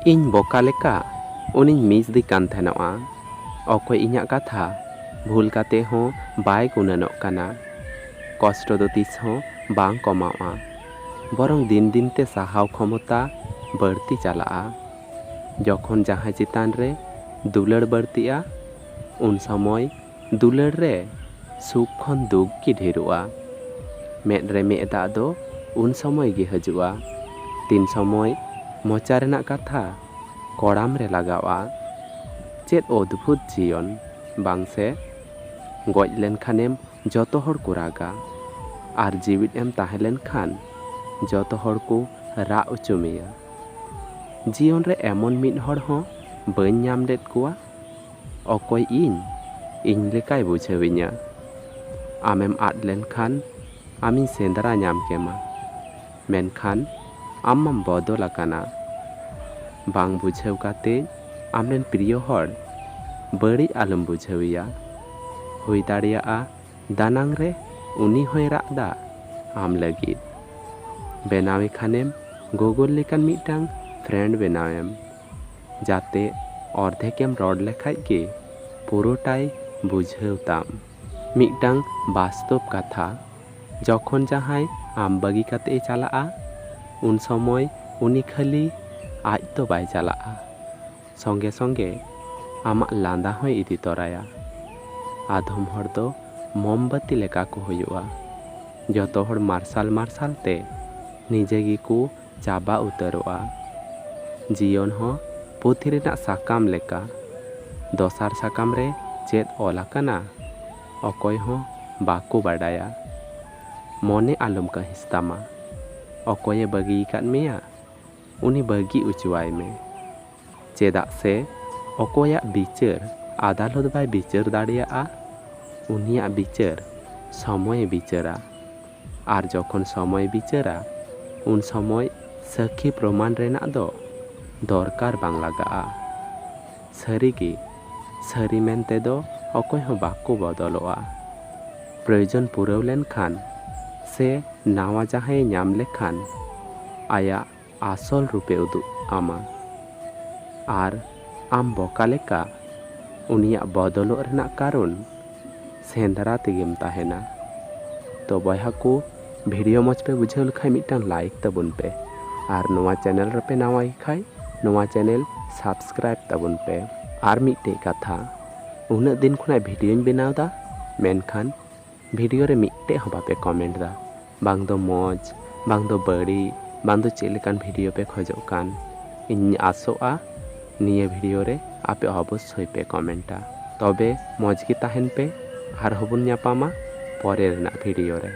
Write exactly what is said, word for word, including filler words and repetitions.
ᱤᱧ ᱵᱚᱠᱟ ᱞᱮᱠᱟ ᱩᱱᱤᱧ ᱢᱤᱥ ᱫᱮ ᱠᱟᱱ ᱛᱟᱦᱮᱱᱚᱜᱼᱟ᱾ ᱚᱠᱚᱭ ᱤᱧᱟᱹᱜ ᱠᱟᱛᱷᱟ ᱵᱷᱩᱞ ᱠᱟᱛᱮ ᱦᱚᱸ ᱵᱟᱭ ᱜᱩᱱᱟᱹᱱᱚᱜ ᱠᱟᱱᱟ᱾ ᱠᱚᱥᱴᱚ ᱫᱚ ᱛᱤᱥ ᱦᱚᱸ ᱵᱟᱝ ᱠᱚᱢᱟᱣᱜᱼᱟ, ᱵᱚᱨᱚᱝ ᱫᱤᱱ ᱫᱤᱱ ᱛᱮ ᱥᱟᱦᱟᱣ ᱠᱷᱚᱢᱚᱛᱟ ᱵᱟᱹᱲᱛᱤ ᱪᱟᱞᱟᱜᱼᱟ᱾ ᱡᱚᱠᱷᱚᱱ ᱡᱟᱦᱟᱸᱭ ᱪᱮᱛᱟᱱ ᱨᱮ ᱫᱩᱞᱟᱹᱲ ᱵᱟᱹᱲᱛᱤᱜᱼᱟ, ᱩᱱ ᱥᱚᱢᱚᱭ ᱫᱩᱞᱟᱹᱲ ᱨᱮ ᱥᱩᱠ ᱠᱷᱚᱱ ᱫᱩᱠ ᱜᱮ ᱰᱷᱮᱨᱚᱜᱼᱟ᱾ ᱢᱮᱫ ᱨᱮ ᱢᱮᱫ ᱫᱟᱜ ᱫᱚ ᱩᱱ ᱥᱚᱢᱚᱭ ᱜᱮ ᱦᱤᱡᱩᱜᱼᱟ, ᱛᱤᱱ ᱥᱚᱢᱚᱭ ᱢᱚᱪᱟ ᱨᱮᱱᱟᱜ ᱠᱟᱛᱷᱟ ᱠᱚᱲᱟᱢ ᱨᱮ ᱞᱟᱜᱟᱣᱼᱟ᱾ ᱪᱮᱫ ᱚᱫᱽᱵᱷᱩᱛ ᱡᱤᱭᱚᱱ, ᱵᱟᱝ ᱥᱮ? ᱜᱚᱡ ᱞᱮᱱᱠᱷᱟᱱᱮᱢ ᱡᱚᱛᱚ ᱦᱚᱲ ᱠᱚ ᱨᱟᱜᱟ, ᱟᱨ ᱡᱤᱣᱤᱫ ᱮᱢ ᱛᱟᱦᱮᱸ ᱞᱮᱱᱠᱷᱟᱱ ᱡᱚᱛᱚ ᱦᱚᱲ ᱠᱚ ᱨᱟᱜ ᱦᱚᱪᱚ ᱢᱮᱭᱟ᱾ ᱡᱤᱭᱚᱱ ᱨᱮ ᱮᱢᱚᱱ ᱢᱤᱫ ᱦᱚᱲ ᱦᱚᱸ ᱵᱟᱹᱧ ᱧᱟᱢ ᱞᱮᱫ ᱠᱚᱣᱟ, ᱚᱠᱚᱭ ᱤᱧ, ᱤᱧ ᱞᱮᱠᱟᱭ ᱵᱩᱡᱷᱟᱹᱣᱤᱧᱟ᱾ ᱟᱢᱮᱢ ᱟᱫ ᱞᱮᱱᱠᱷᱟᱱ ᱟᱢᱤᱧ ᱥᱮᱸᱫᱽᱨᱟ ᱧᱟᱢ ᱠᱮᱢᱟ, ᱢᱮᱱᱠᱷᱟᱱ ᱟᱢ ᱢᱟᱢ ᱵᱚᱫᱚᱞ ᱟᱠᱟᱱᱟ᱾ ᱵᱟᱝ ᱵᱩᱡᱷᱟᱹᱣ ᱠᱟᱛᱮ ᱟᱢᱨᱮᱱ ᱯᱨᱤᱭᱚ ᱦᱚᱲ ᱵᱟᱹᱲᱤᱡ ᱟᱞᱚᱢ ᱵᱩᱡᱷᱟᱹᱣᱮᱭᱟ᱾ ᱦᱩᱭ ᱫᱟᱲᱮᱭᱟᱜᱼᱟ ᱫᱟᱱᱟᱝ ᱨᱮ ᱩᱱᱤ ᱦᱚᱸᱭ ᱨᱟᱜ ᱫᱟ ᱟᱢ ᱞᱟᱹᱜᱤᱫ᱾ ᱵᱮᱱᱟᱣᱮ ᱠᱷᱟᱱᱮᱢ Google ᱞᱮᱠᱟᱱ ᱢᱤᱫᱴᱟᱝ friend ᱵᱮᱱᱟᱣᱮᱢ, ᱡᱟᱛᱮ ᱚᱨᱫᱷᱮᱠᱮᱢ ᱨᱚᱲ ᱞᱮᱠᱷᱟᱡ ᱜᱮ ᱯᱩᱨᱟᱹᱴᱟᱭ ᱵᱩᱡᱷᱟᱹᱣ ᱛᱟᱢ᱾ ᱢᱤᱫᱴᱟᱝ ᱵᱟᱥᱛᱚᱵ ᱠᱟᱛᱷᱟ, ᱡᱚᱠᱷᱚᱱ ᱡᱟᱦᱟᱸᱭ ᱟᱢ ᱵᱟᱹᱜᱤ ᱠᱟᱛᱮ ᱮ ᱪᱟᱞᱟᱜᱼᱟ, ᱩᱱ ᱥᱚᱢᱚᱭ ᱩᱱᱤ ᱠᱷᱟᱹᱞᱤ ᱟᱡ ᱫᱚ ᱵᱟᱭ ᱪᱟᱞᱟᱜᱼᱟ, ᱥᱚᱸᱜᱮ ᱥᱚᱸᱜᱮ ᱟᱢᱟᱜ ᱞᱟᱸᱫᱟ ᱦᱚᱸᱭ ᱤᱫᱤ ᱛᱚᱨᱟᱭᱟ᱾ ᱟᱫᱷᱚᱢ ᱦᱚᱲ ᱫᱚ ᱢᱳᱢᱵᱟᱛᱤ ᱞᱮᱠᱟ ᱠᱚ ᱦᱩᱭᱩᱜᱼᱟ᱾ ᱡᱚᱛᱚ ᱦᱚᱲ ᱢᱟᱨᱥᱟᱞ ᱢᱟᱨᱥᱟᱞ ᱛᱮ ᱱᱤᱡᱮ ᱜᱮᱠᱚ ᱪᱟᱵᱟ ᱩᱛᱟᱹᱨᱚᱜᱼᱟ᱾ ᱡᱤᱭᱚᱱ ᱦᱚᱸ ᱯᱩᱛᱷᱤ ᱨᱮᱱᱟᱜ ᱥᱟᱠᱟᱢ ᱞᱮᱠᱟ᱾ ᱫᱚᱥᱟᱨ ᱥᱟᱠᱟᱢ ᱨᱮ ᱪᱮᱫ ᱚᱞ ᱟᱠᱟᱱᱟ, ᱚᱠᱚᱭ ᱦᱚᱸ ᱵᱟᱠᱚ ᱵᱟᱰᱟᱭᱟ᱾ ᱢᱚᱱᱮ ᱟᱞᱚᱢ ᱠᱟᱹᱦᱤᱥ ᱛᱟᱢᱟ᱾ ᱚᱠᱚᱭᱮ ᱵᱟᱹᱜᱤ ᱟᱠᱟᱫ ᱢᱮᱭᱟ, ᱩᱱᱤ ᱵᱟᱹᱜᱤ ᱚᱪᱚᱣᱟᱭ ᱢᱮ᱾ ᱪᱮᱫᱟᱜ ᱥᱮ ᱚᱠᱚᱭᱟᱜ ᱵᱤᱪᱟᱹᱨ ᱟᱫᱟᱞᱚᱛ ᱵᱟᱭ ᱵᱤᱪᱟᱹᱨ ᱫᱟᱲᱮᱭᱟᱜᱼᱟ, ᱩᱱᱤᱭᱟᱜ ᱵᱤᱪᱟᱹᱨ ᱥᱚᱢᱚᱭᱮ ᱵᱤᱪᱟᱹᱨᱟ᱾ ᱟᱨ ᱡᱚᱠᱷᱚᱱ ᱥᱚᱢᱚᱭ ᱵᱤᱪᱟᱹᱨᱟ, ᱩᱱ ᱥᱚᱢᱚᱭ ᱥᱟᱹᱠᱷᱤ ᱯᱨᱚᱢᱟᱱ ᱨᱮᱱᱟᱜ ᱫᱚ ᱫᱚᱨᱠᱟᱨ ᱵᱟᱝ ᱞᱟᱜᱟᱜᱼᱟ᱾ ᱥᱟᱹᱨᱤᱜᱮ, ᱥᱟᱹᱨᱤ ᱢᱮᱱᱛᱮ ᱫᱚ ᱚᱠᱚᱭ ᱦᱚᱸ ᱵᱟᱠᱚ ᱵᱚᱫᱚᱞᱚᱜᱼᱟ᱾ ᱯᱨᱚᱭᱳᱡᱚᱱ ᱯᱩᱨᱟᱹᱣ ᱞᱮᱱᱠᱷᱟᱱ ᱥᱮ ᱱᱟᱣᱟ ᱡᱟᱦᱟᱸᱭᱮ ᱧᱟᱢ ᱞᱮᱠᱷᱟᱱ, ᱟᱭᱟᱜ ᱟᱥᱚᱞ ᱨᱩᱯᱮ ᱩᱫᱩᱜ ᱟᱢᱟ᱾ ᱟᱨ ᱟᱢ ᱵᱚᱠᱟ ᱞᱮᱠᱟ ᱩᱱᱤᱭᱟᱜ ᱵᱚᱫᱚᱞᱚᱜ ᱨᱮᱱᱟᱜ ᱠᱟᱨᱚᱱ ᱥᱮᱸᱫᱽᱨᱟ ᱛᱮᱜᱮᱢ ᱛᱟᱦᱮᱱᱟ᱾ ᱛᱚ ᱵᱚᱭᱦᱟ ᱠᱚ, ᱵᱷᱤᱰᱤᱭᱳ ᱢᱚᱡᱽ ᱯᱮ ᱵᱩᱡᱷᱟᱹᱣ ᱞᱮᱠᱷᱟᱱ ᱢᱤᱫᱴᱟᱝ ᱞᱟᱭᱤᱠ ᱛᱟᱵᱚᱱ ᱯᱮ, ᱟᱨ ᱱᱚᱣᱟ ᱪᱮᱱᱮᱞ ᱨᱮᱯᱮ ᱱᱟᱣᱟ ᱜᱮ ᱠᱷᱟᱱ ᱱᱚᱣᱟ ᱪᱮᱱᱮᱞ ᱥᱟᱵᱥᱠᱨᱟᱭᱤᱵ ᱛᱟᱵᱚᱱ ᱯᱮ᱾ ᱟᱨ ᱢᱤᱫᱴᱮᱡ ᱠᱟᱛᱷᱟ, ᱩᱱᱟᱹᱜ ᱫᱤᱱ ᱠᱷᱚᱱᱟᱜ ᱵᱷᱤᱰᱤᱭᱳᱧ ᱵᱮᱱᱟᱣ ᱮᱫᱟ, ᱢᱮᱱᱠᱷᱟᱱ ᱵᱷᱤᱰᱤᱭᱳ ᱨᱮ ᱢᱤᱫᱴᱮᱡ ᱦᱚᱸ ᱵᱟᱯᱮ ᱠᱚᱢᱮᱱᱴ ᱮᱫᱟ, ᱵᱟᱝ ᱫᱚ ᱢᱚᱡᱽ, ᱵᱟᱝ ᱫᱚ ᱵᱟᱹᱲᱤᱡ, ᱵᱟᱝ ᱫᱚ ᱪᱮᱫ ᱞᱮᱠᱟᱱ ᱵᱷᱤᱰᱤᱭᱳ ᱯᱮ ᱠᱷᱚᱡᱚᱜ ᱠᱟᱱ᱾ ᱤᱧ ᱟᱥᱚᱜᱼᱟ ᱱᱤᱭᱟᱹ ᱵᱷᱤᱰᱤᱭᱳ ᱨᱮ ᱟᱯᱮ ᱚᱵᱚᱥᱥᱳᱭ ᱯᱮ ᱠᱚᱢᱮᱱᱴᱟ᱾ ᱛᱚᱵᱮ ᱢᱚᱡᱽ ᱜᱮ ᱛᱟᱦᱮᱱ ᱯᱮ, ᱟᱨᱦᱚᱸ ᱵᱚᱱ ᱧᱟᱯᱟᱢᱟ ᱯᱚᱨᱮ ᱨᱮᱱᱟᱜ ᱵᱷᱤᱰᱤᱭᱳ ᱨᱮ᱾